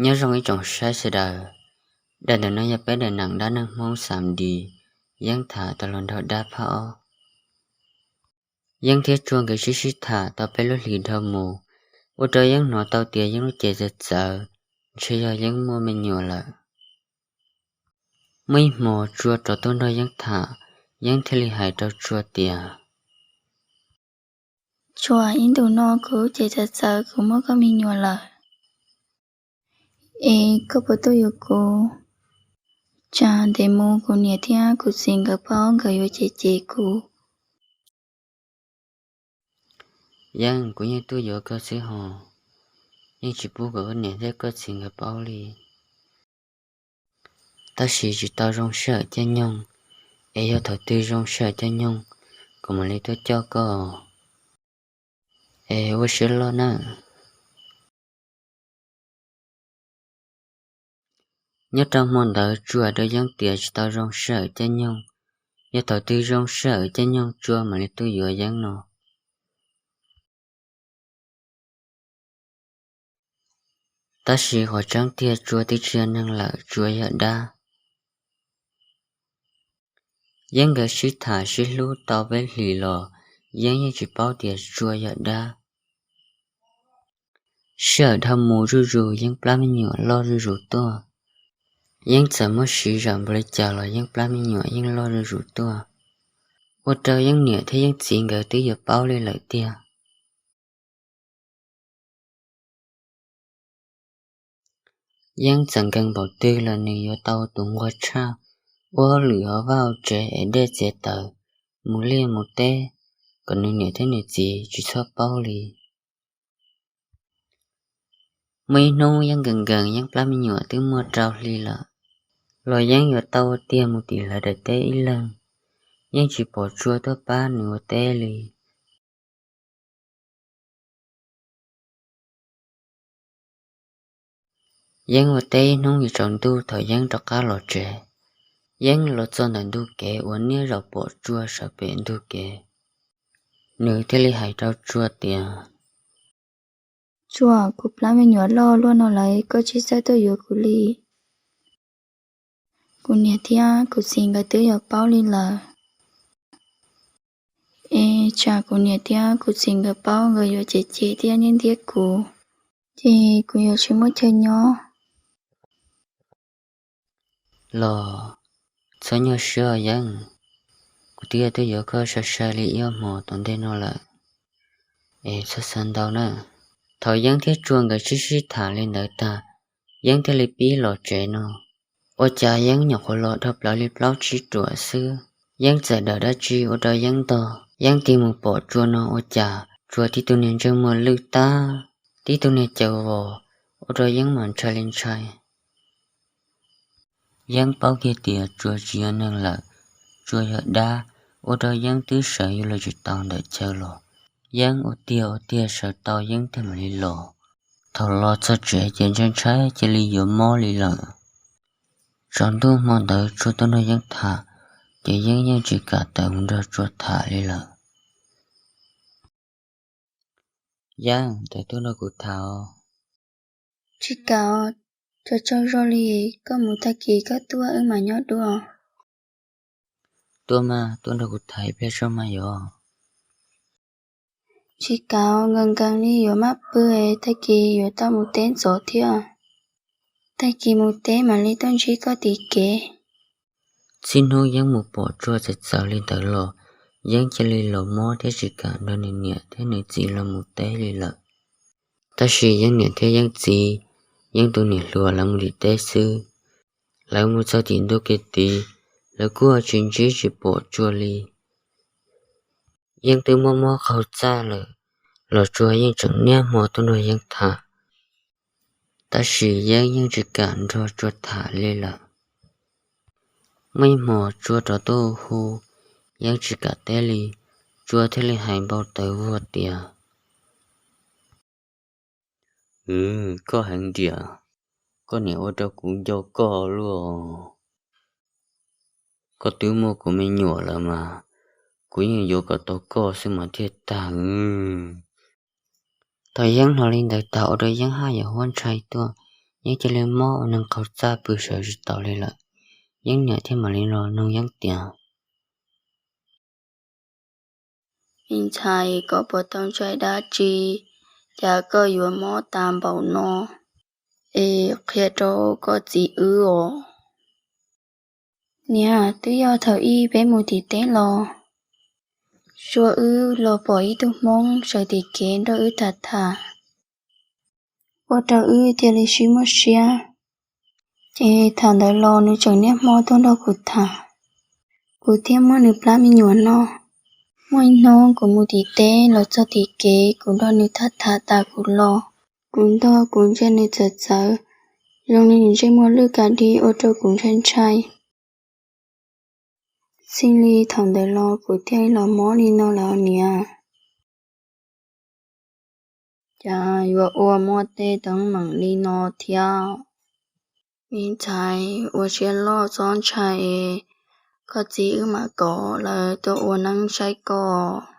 Nyob zoo ib tsoom saib sawv daws, daim ntawm no yog peb daim neeg dab neeg Hmoob xam dis, Yeeb tham tau los nrog dab phab ob. Yeeb thiab Tsua nkawd sib sib tham tau peb lub hlis dhau mus, ua rau Yeeb hnov tau tias Yeeb lub cev txawv txawv, ntshe yog Yeeb muaj me nyuam lawm. Muaj ib hmo Tsua rov tuaj nrog Yeeb tham, Yeeb thiaj li hais rau Tsua tias, Tsua, ib ntus no kuv lub cev txawv txawv, kuv muaj koj me nyuam lawm. Es koj puas tuaj yuav kuv? Tsam ntev mus kuv niam thiab kuv txiv nkawd paub nkawd yuav cem cem kuv. Yeeb, kuv yeej tuaj yuav koj xwb hos, yeej tsis pub kom koj niam thiab koj txiv nkawd paub li. Tab sis tsis tau zoo sij hawm caij nyoog, es yog thaum twg zoo sij hawm caij nyoog, kuv mam li tuaj coj koj. Es ua siab loj nawb. Nyob rau hmo ntawd Tsua rau Yeeb tias tsis tau zoo sij hawm caij nyoog, yog thaum twg zoo sij hawm caij nyoog Tsua mam li tuaj yuav Yeeb no. Tab sis qhov tseeb tiag Tsua twb tsis yog neeg lawm, Tsua yog dab. Yeeb nkawd sib tham sib hlub tau peb hlis los Yeeb yeej tsis paub tias Tsua yog dab. Sij hawm dhau mus zuj zus, Yeeb plab me nyuam loj zuj zus tuaj. Yeeb txawm muab siv zam npaum li cas los Yeeb plab me nyuam yeej loj zuj zus tuaj, ua rau Yeeb niam thiab Yeeb txiv nkawd twb yuav paub li lawm tiag. Yeeb txawm nkees npaum twg los nws yuav tau tus nquag tshaj, ua hauj lwm hauv vaj hauv tsev, ev dej txiav taws, mus liaj mus teb, kom nws niam thiab nws txiv tsis txhob paub li. Muaj ib hnub Yeeb nkees nkees, Yeeb plab me nyuam twb muaj rau hli lawm, los Yeeb yuav tau ua tiag mus tim lawv daim teb ib leeg, yeej tsis pom Tsua tuaj pab nws ua teb li. Yeeb ua teb ib hnub yuav tsaus ntuj, thaum Yeeb rov qab los tsev, Yeeb los txog ntawm ntug kev uas niaj zaus pom Tsua sawv pem ntug kev, nws thiaj li hais rau Tsua tias, Tsua, kuv plab me nyuam loj luaj no lawm, koj tsis txawj tuaj yuav kuv li. Kuv niam thiab kuv txiv nkawd twb yuav paub li lawm. Es tsam kuv niam thiab kuv txiv nkawd paub, nkawd yuav cem cem thiab ntiab ntiab kuv, ces kuv yuav tsis muaj chaw nyob. Los txhob nyuaj siab Yeeb, kuv twb yog tuaj yuav koj sai sai li ib ob hmos tom ntej no lawm, es txhob xav ntau na. Thaum Yeeb thiab Tsua nkawd sib sib tham li ntawd tag, Yeeb thiaj li pib los tsev no. Ua cas Yeeb nyuam qhuav los dhau plaws li plaub tsib ruam xwb, Yeeb txawm dawm dab tsi ua rau Yeeb ntog. Yeeb tig mus pom Tsua no ua cas Tsua tib tug niag ntsej muag lwj tag, tib tug niag caws vos, ua rau Yeeb mas ntshai li ntshai. Yeeb paub kiag tias Tsua tsis yog neeg lawm, Tsua yog dab, ua rau Yeeb twb sawv yuav luag tsis tau ntawm chaw los. Yeeb ua tiag ua tiag sawv tau Yeeb thiaj mam li los. Thaum los txog tsev ces ntshai ntshai cia li yuav mob li lawm. Tsaus ntuj hmo ntawd Tsua tuaj nrog Yeeb tham, ces Yeeb yeej tsis kam tawm mus nrog Tsua tham li lawm. Yeeb, tawm tuaj nrog kuv tham os. Tsis kam, tsaug tsaug zog li, koj mus tag kis koj tuaj wb mam nyob dua. Tuaj mas, tuaj nrog kuv tham ib pliag tso mas yom. Tsis kam, nkees nkees li yuav maj pw, tag kis yuav tau mus teb ntxov thiab. Tag kis mus teb mam li tuaj ntsib koj tim kev. Txij hnub Yeeb mus pom Tsua txawv txawv li ntawd los, Yeeb cia li los mob thiab tsis kam nrog nws niam thiab nws txiv los mus teb li lawm. Tab sis Yeeb niam thiab Yeeb txiv, Yeeb tus niam hluas lawv mus tim teb xwb. Lawv mus txog tim ntu kev tid, lawv kuj ho tsis ntsib tsis pom Tsua li. Yeeb twb mob mob qaug txaj lawm, los Tsua yeej tseem niaj hmo tuaj nrog Yeeb tham. Tab sis Yeeb yeej tsis kam nrog Tsua tham li lawm. Muaj ib hmos Tsua rov tuaj hu, Yeeb tsis kam teb li, Tsua thiaj li hais npau taws vog tias, Hwv, koj heev tiag, koj niam ua rau kuv nco koj luaj. Koj twb muaj kuv me nyuam lawm mas, kuv yeej yuav kom tau koj xwb mas thiaj tag. Thaum Yeeb hnov li ntawd tag ua rau Yeeb haj yam huab ntshai tuaj, Yeeb cia li mob ua neeg qaug txaj pw sawv tsis taus li lawm. Yeeb niam thiaj mam li los nug Yeeb tias, Me ntxhais, koj puas tau ntshai dab tsi, cas koj yuav mob tas npaum no? Es qhia rau koj txiv wb os. Niam, twb yog thaum ub peb mus tim teb los, suav wb los pom ib tug Hmoob sawv tim kev nrog wb tham tham, ua rau wb cia li sib muaj siab. Ces thaum ntawd los nws tseem niaj hmo tuaj nrog kuv tham, kuv thiaj muab nws plab me nyuam noj. Muaj ib hnub kuv mus tim teb los txog tim kev, kuv nrog nws tham tham tas kuv los, kuv ntog kuv ntsia nws txawv txawv, zoo li nws ntsej muag lwj ka di ua rau kuv ntshai ntshai. Txij li thaum ntawd los kuv thiaj los mob li no lawm niam. Cas yuav ua muaj tej teeb meem li no thiab? Me ntxhais, ua siab loj txhob ntshai, koj txiv wb mam kom lawv tuaj ua neeb saib koj.